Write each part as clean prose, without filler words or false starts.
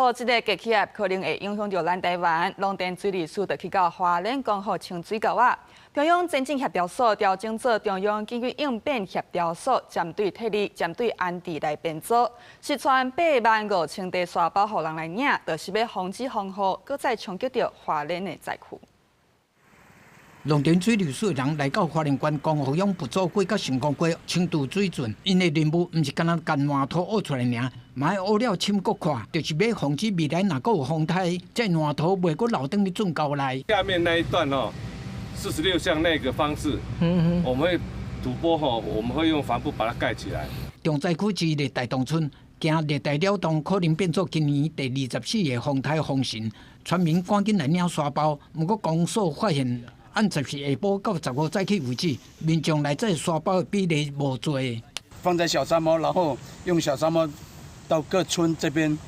好，這个低氣壓可能會影響著咱台灣，農田水利署就去到花蓮光復清水溝仔。中央前進協調所調整做中央緊急應變協調所，針對撤離、針對安置來編組，實傳85,000袋沙包予人來領，就是欲防止風雨，閣再衝擊著花蓮的災區。農田水利署的人來到花蓮縣光復鄉埔祖溪佮成功溪輕度水圳，𪜶的任務毋是干焦共爛土挖出來爾，嘛愛挖了深閣闊，就是欲防止未來若閣有風颱，這爛土袂閣流轉去圳溝內。下面那一段哦，46巷那個方式，我們會土坡吼，我們會用帆布把它蓋起來。重災區之一的大洞村，驚熱帶鳥洞可能變做今年第24個風颱風神，村民趕緊來領沙包。毋過公所發現，按14下晡到15早起為止，民眾來載沙包的比例無濟。放在小山貓，然後用小山貓到各村這邊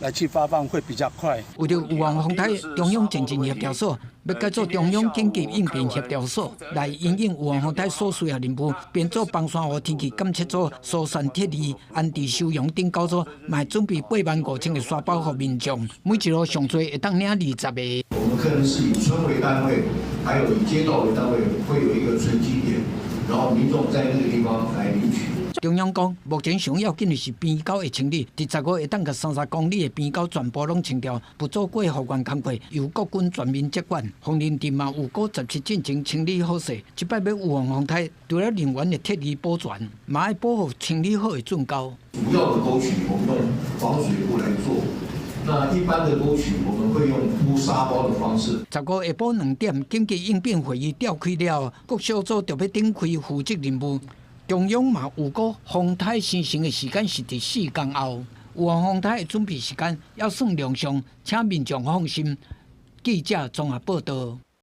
來去發放會比較快。為著預防風颱，中央前進協調所欲改做中央緊急應變協調所，來因應預防風颱所需的任務，編組枋山雨天氣監測組、疏散撤離、安置收容等九組，嘛準備85,000個沙包予民眾，每一戶上濟會當領20個。我們可能是以村為單位，還有以街道為單位，會有一個存積點，然後民眾在那個地方來領取。中央講，目前上要緊的是邊溝的清理，佇15下當共30公里的邊溝全部攏清掉，埔祖溪復原工課由國軍全面接管。鳳林鎮嘛有過17進前清理好勢，這擺欲預防風颱，除了人員的撤離保全，嘛愛保護清理好的圳溝。主要的溝渠我們用防水布來做，那一般的溝渠我們會用鋪沙包的方式。15下晡2點，緊急應變會議召開了，各小組就欲展開負責任務。中央嘛預估風颱生成的時間是佇4工後，預防風颱的準備時間猶算充足，請民眾放心。記者綜合報道。